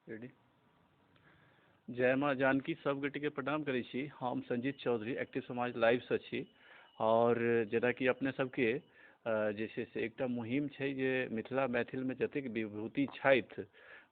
Ready. जय माँ जानकी। सब गोटेके प्रणाम करै छी। हम संजीत चौधरी एक्टिव समाज लाइवसँ छी। आओर जेनाकि अपने सबके जे छै से एकटा मुहिम छै जे मिथिला मैथिलमे जतेक विभूति छथि,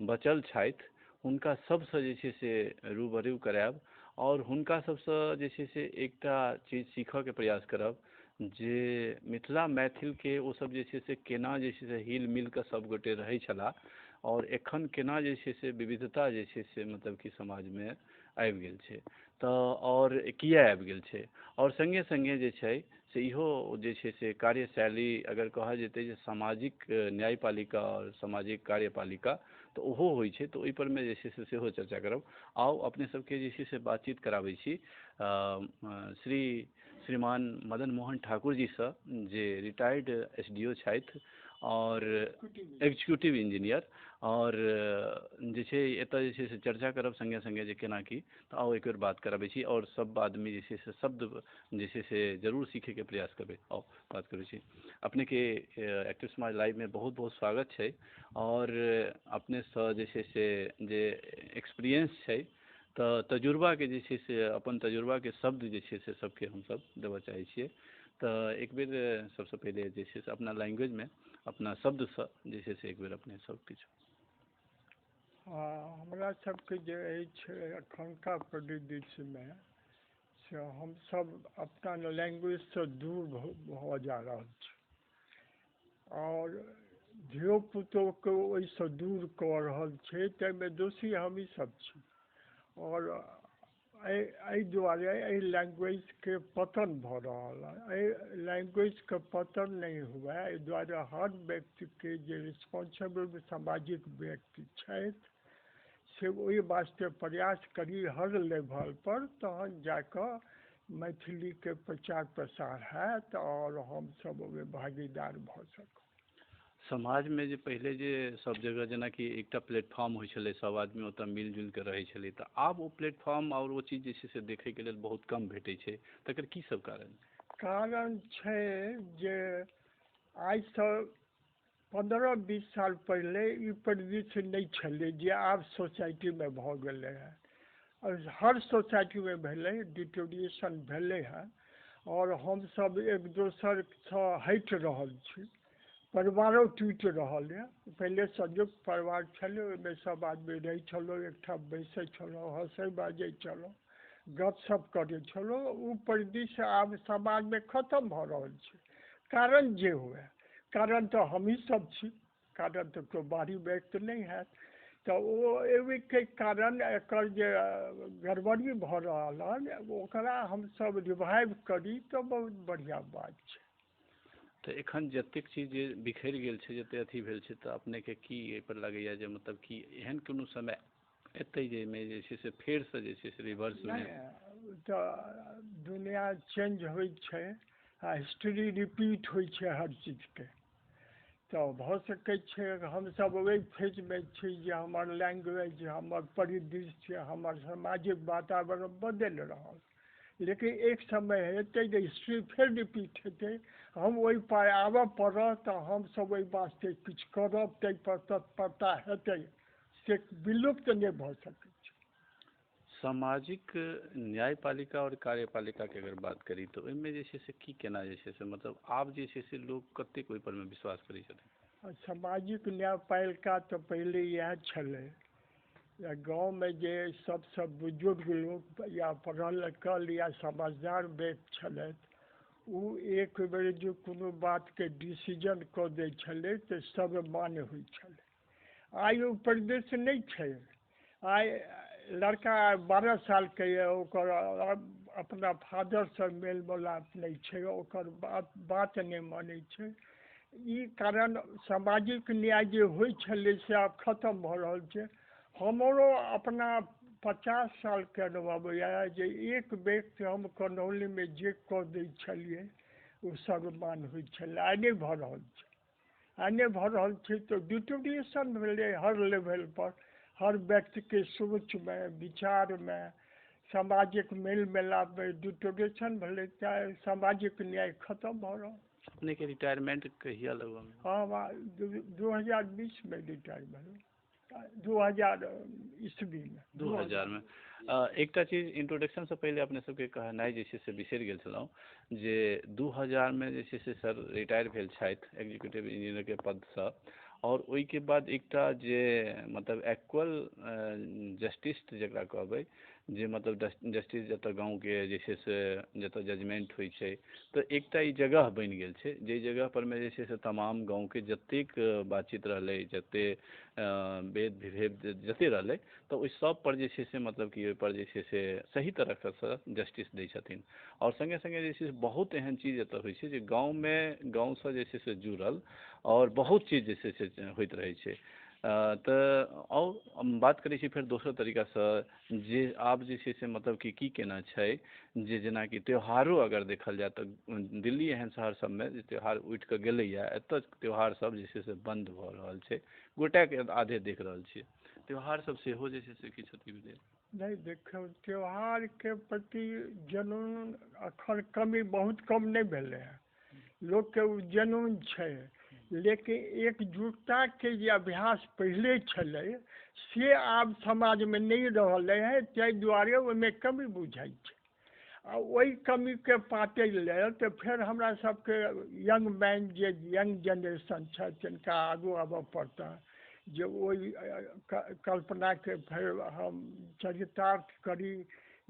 बचल छथि, हुनका सबसँ जे छै से रूबरू करायब आओर हुनका सबसँ जे छै से एकटा चीज सीखऽके प्रयास करब जे मिथिला मैथिलके ओ सब जे छै से केना जे छै से हिल मिलके सब गोटे रहै छलाह आओर एखन केना जे छै से विविधता जे छै से मतलब कि समाजमे आबि गेल छै, तऽ आओर किया आबि गेल छै। आओर सङ्गे सङ्गे जे छै से इहो जे छै से कार्यशैली अगर कहल जेतै जे सामाजिक न्यायपालिका आओर सामाजिक कार्यपालिका तऽ ओहो होइ छै, तऽ ओहि परमे जे छै से सेहो चर्चा करब। आउ अपने सबके जे छै से बातचीत कराबै छी श्रीमान मदन मोहन ठाकुर जीसँ, जे रिटायर्ड SDO छथि आओर एग्जीक्यूटिव इंजीनियर, आओर जे छै एतऽ जे छै से चर्चा करब सङ्गे सङ्गे जे केना की। तऽ आउ एक बेर बात कराबै छी आओर सब आदमी जे छै से शब्द जे छै से जरूर सीखैके प्रयास करबै। आउ बात करै छी। अपनेके एक्टिव समाज लाइवमे बहुत बहुत स्वागत छै। आओर अपनेसँ जे छै से जे एक्सपीरियंस छै तऽ तजुर्बाके जे छै से अपन तजुर्बाके शब्द जे छै से सबके हमसब देबऽ चाहै छियै। तऽ एक बेर सबसँ पहिले जे छै से अपना लैंग्वेजमे अपना शब्दसँ जे छै से एक बेर अपने सब किछु। हमरा सबके जे अछि एखनका परिदृश्यमे से हमसब अपना लैंग्वेजसँ दूर भऽ जा रहल छी आओर धियोपुतोके ओहिसँ दूर कऽ रहल छै, ताहिमे दोषी हमही सब छी। आओर एहि दुआरे एहि लैंग्वेजके पतन भऽ रहल है। एहि लैंग्वेजके पतन नहि हुए एहि दुआरे हर व्यक्तिके जे रिस्पॉन्सिबल सामाजिक व्यक्ति छथि से ओहि वास्ते प्रयास करी हर लेवल पर, तहन जाकऽ मैथिलीके प्रचार प्रसार हैत आओर हमसब ओहिमे भागीदार भऽ सकब। समाजमे जे पहिले जे सब जगह जेनाकि एकटा प्लेटफॉर्म होइ छलै, सब आदमी ओतऽ मिल जुलि कऽ रहै छलै, तऽ आब ओ प्लेटफॉर्म आओर ओ चीज जे छै से देखैके लेल बहुत कम भेटै छै, तकर की सब कारण? कारण छै जे आइसँ 15-20 साल पहिले ई परिदृश्य नहि छलै जे आब सोसाइटीमे भऽ गेलै हँ। हर सोसाइटीमे भेलै, डिटोरिएशन भेलै हँ आओर हमसब एक दोसरसँ हटि रहल छी, परिवारो टूटि रहल यऽ। पहिले संयुक्त परिवार छलै, ओहिमे सब आदमी रहै छलहुँ, एकठाम बैसै छलहुँ, हँसै बाजै छलहुँ, गपशप करै छलहुँ। ओ परिदृश्य आब समाजमे खतम भऽ रहल छै। कारण जे हुए, कारण तऽ हमही सब छी, कारण तऽ केओ बाहरी व्यक्ति नहि हैत। तऽ ओ एहिके कारण एकर जे गड़बड़ी भऽ रहल हन ओकरा हमसब रिवाइव करी तऽ बहुत बढ़िआँ बात छै। तऽ एखन जतेक चीज जे बिखरि गेल छै, जतेक अथी भेल छै, तऽ अपनेके की एहिपर लगैया जे मतलब कि एहन कोनो समय एतै जाहिमे जे छै से फेरसँ जे छै से रिवर्स? नहि, तऽ दुनिया चेंज होइ छै आ हिस्ट्री रिपीट होइ छै हर चीजके। तऽ भऽ सकै छै हमसब ओहि फेजमे छी जे हमर लैंग्वेज, हमर परिदृश्य, हमर सामाजिक वातावरण बदलि रहल, लेकिन एक समय हेतै जे हिस्ट्री फेर रिपीट हेतै। हम ओहि पार आबऽ पड़त तऽ हमसब ओहि वास्ते किछु करब, ताहिपर तत्परता हेतै, से विलुप्त नहि भऽ सकै छै। सामाजिक न्यायपालिका आओर कार्यपालिकाके अगर बात करी तऽ ओहिमे जे छै से की केना जे छै से मतलब आब जे छै से लोक कतेक ओहि परमे विश्वास करै छथिन? सामाजिक न्यायपालिका तऽ पहिले इएह छलै, गाँवमे जे सबसँ बुजुर्ग लोक या पढ़ल लिखल या समझदार व्यक्ति छलथि ओ एक बेर जे कोनो बातके डिसीजन कऽ दै छलै तऽ सब मान्य होइ छलै। आइ ओ परिदृश्य नहि छै। आइ लड़का 12 सालके यऽ, ओकर अपना फादरसँ मेल मिलाप नहि छै, ओकर बात नहि मानै छै। ई कारण सामाजिक न्याय जे होइ छलै से आब खतम भऽ रहल छै। हमरो अपना 50 सालके अनुभव यऽ जे एक व्यक्ति हम कन्हौलीमे जे कऽ दै छलियै ओ सर्वमान्य होइ छलै। आइ नहि भऽ रहल छै, आइ नहि भऽ रहल छै। तऽ डिटोरिएशन भेलै हर लेवल पर, हर व्यक्तिके सोचमे, विचारमे, सामाजिक मेल मिलापमे डिटोरिएशन भेलै, तेँ सामाजिक न्याय खतम भऽ रहल। अपनेके रिटायरमेंट कहिया लगभग? हम 2020मे रिटायर भेलहुँ, 2000 ईस्वीमे। 2000मे। एकटा चीज इंट्रोडक्शनसँ पहिले अपने सबके कहनाइ जे छै से बिसरि गेल छलहुँ जे 2000मे जे छै से सर रिटायर भेल छथि एग्जीक्यूटिव इंजीनियरके पदसँ, आओर ओहिके बाद एकटा जे मतलब एक्वल जस्टिस जकरा कहबै, जे मतलब जस्टिस जतऽ गाँवके जे छै से जतऽ जजमेंट होइ छै, तऽ एकटा ई जगह बनि गेल छै जाहि जगह परमे जे छै से तमाम गाँवके जतेक बातचीत रहलै, जतेक भेद विभेद जतेक रहलै, तऽ ओहि सब पर जे छै से मतलब कि ओहिपर जे छै से सही तरहसँ जस्टिस दै छथिन। आओर सङ्गे सङ्गे जे छै से बहुत एहन चीज एतऽ होइ छै जे गाँवमे गाँवसँ जे छै से जुड़ल आओर बहुत चीज जे छै से होइत रहै छै। तऽ आओर बात करै छी फेर दोसर तरीकासँ जे आब जे छै से मतलब कि की केना छै जे जेनाकि त्योहारो अगर देखल जाय तऽ दिल्ली एहन शहर सबमे जे त्योहार उठिकऽ गेलैए, एतऽ त्योहार सब जे छै से बन्द भऽ रहल छै, गोटेके आधे देख रहल छियै। त्योहार सब सेहो जे छै से किछु अथी भेलै नहि। देखियौ, त्योहारके प्रति जनून अखन कमी बहुत कम नहि भेलै हँ, लोकके ओ जनून छै, लेकिन एकजुटताके जे अभ्यास पहिले छलै से आब समाजमे नहि रहलै हँ, ताहि दुआरे ओहिमे कमी बुझाइ छै। आ ओहि कमीके पाटै लेल तऽ फेर हमरा सबके यंग मैन जे यंग जेनरेशन छथि तिनका आगू आबऽ पड़तनि जे ओहि कल्पनाके फेर हम चरितार्थ करी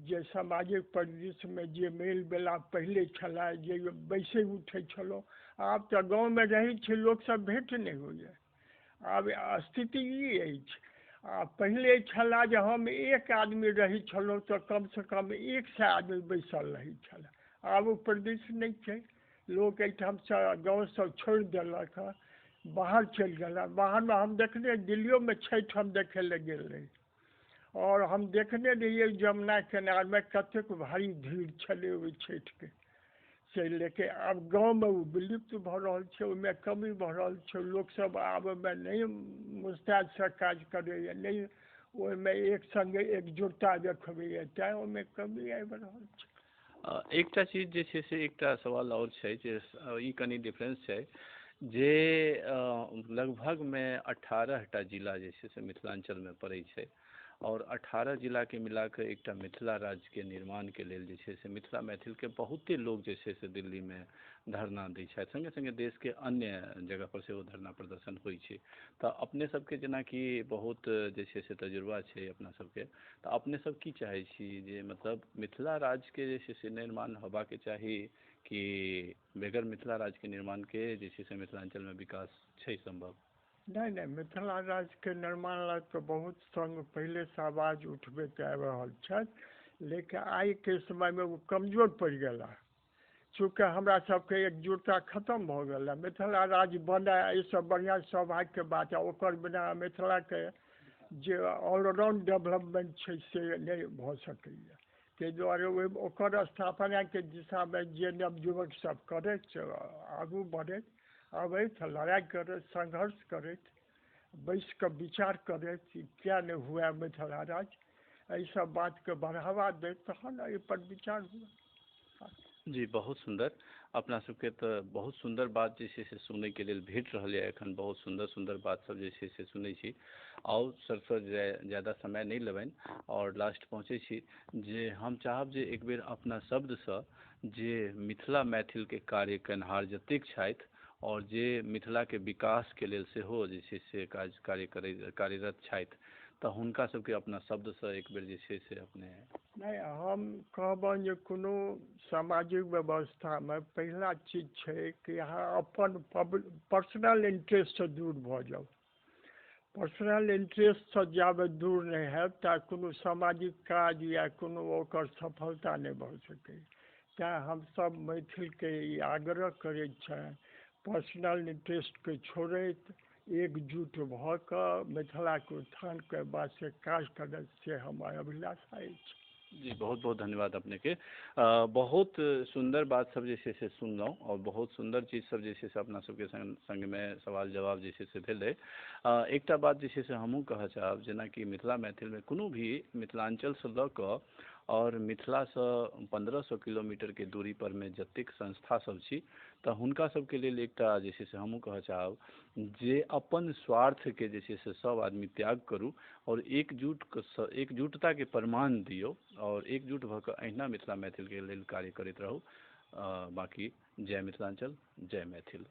जे सामाजिक परिदृश्यमे जे मेल मिलाप पहिले छलै, जे बैसै उठै छलहुँ, आब तऽ गाँवमे रहै छी लोकसब भेँट नहि होइए, आब स्थिति ई अछि। आ पहिले छलए जे हम एक आदमी रहै छलहुँ तऽ कमसँ कम 100 आदमी बैसल रहै छलए, आब ओ परिदृश्य नहि छै। लोक एहिठामसँ गाँवसँ छोड़ि देलक हँ, बाहर चलि गेल। बाहरमे हम देखने दिल्लियोमे छठि हम देखै लए गेल रही, आओर हम देखने रहियै जमुना किनारमे कतेक भारी भीड़ छलै ओहि छठिके से लेके। आब गाँवमे ओ विलुप्त भऽ रहल छै, ओहिमे कमी भऽ रहल छै, लोकसब आब ओहिमे नहि मुस्तैदसँ काज करैए, नहि ओहिमे एक सङ्गे एकजुटता देखबैए, तैँ ओहिमे कमी आबि रहल छै। एकटा चीज जे छै से एकटा सवाल आओर छै जे ई कनि डिफरेंस छै जे लगभगमे 18टा जिला जे छै से मिथिलाञ्चलमे पड़ै छै, आओर 18 जिलाके मिलाकऽ एकटा मिथिला राज्यके निर्माणके लेल जे छै से मिथिला मैथिलके बहुते लोक जे छै से दिल्लीमे धरना दै छथि, सङ्गे सङ्गे देशके अन्य जगह पर सेहो धरना प्रदर्शन होइ छै। तऽ अपने सबके जेनाकि बहुत जे छै से तजुर्बा छै अपना सबके, तऽ अपने सब की चाहै छी जे मतलब मिथिला राज्यके जे छै से निर्माण होबाके चाही कि बगैर मिथिला राज्यके निर्माणके जे छै से मिथिलाञ्चलमे विकास छै सम्भव? नहि नहि, मिथिला राज्यके निर्माण लए तऽ बहुत संग पहिलेसँ आवाज उठबैत आबि रहल छथि, लेकिन आइके समयमे ओ कमजोर पड़ि गेला, चूँकि हमरा सबके एकजुटता खतम भऽ गेल। मिथिला राज्य बनय एहिसँ बढ़िआँ सौभाग्यके बात है, ओकर बिना मिथिलाके जे ऑलराउंड डेवलपमेंट छै से नहि भऽ सकैए। ताहि दुआरे ओहि ओकर स्थापनाके दिशामे जे नवयुवक सब करैत आगू बढ़ैत आबैत, लड़ाइ करैत, संघर्ष करैत, बैस कऽ विचार करैत किया नहि हुए मिथिला राज्य, एहि सब बातके बढ़ावा दैत, तहन एहिपर विचार हुए। जी बहुत सुन्दर, अपना सबके तऽ बहुत सुन्दर बात जे छै से सुनैके लेल भेट रहल यऽ एखन, बहुत सुन्दर सुन्दर बात सब जे छै से सुनै छी। आउ सरसँ ज्यादा समय नहि लेबनि आओर लास्ट पहुँचै छी जे हम चाहब जे एक बेर अपना शब्दसँ जे मिथिला मैथिलके कार्य केनहार जतेक छथि आओर जे मिथिलाके विकासके लेल सेहो जे छै से कार्य करै कार्यरत छथि, तऽ हुनका सबके अपना शब्दसँ एक बेर जे छै से अपने। नहि, हम कहबनि जे कोनो सामाजिक व्यवस्थामे पहिला चीज छै कि अहाँ अपन पर्सनल इंट्रेस्टसँ दूर भऽ जाउ। पर्सनल इंट्रेस्टसँ जाबे दूर नहि हैब ता कोनो सामाजिक काज या कोनो ओकर सफलता नहि भऽ सकैए। तैँ हमसब मैथिलके ई आग्रह करैत छनि पर्सनल इंट्रेस्टके छोड़ैत एकजुट भऽ कऽ मिथिलाके उत्थानके वास्ते काज करत, से हमर अभिलाषा अछि। जी बहुत बहुत धन्यवाद अपनेके। बहुत सुन्दर बात सब जे छै से सुनलहुँ आओर बहुत सुन्दर चीज सब जे छै से अपना सबके संगमे सवाल जवाब जे छै से भेलै। एकटा बात जे छै से हमहूँ कहऽ चाहब, जेनाकि मिथिला मैथिलमे कोनो भी मिथिलाञ्चलसँ लऽ कऽ आओर मिथिलासँ 1500 किलोमीटरके दूरी परमे जतेक संस्था सब छी, तऽ हुनका सबके लेल एकटा जे छै से हमहूँ कहऽ चाहब जे अपन स्वार्थके जे छै से सब आदमी त्याग करू आओर एकजुटताके प्रमाण दियौ आओर एकजुट भऽ कऽ अहिना मिथिला मैथिलके लेल कार्य करैत रहू। बाँकी जय मिथिलाञ्चल, जय मैथिल।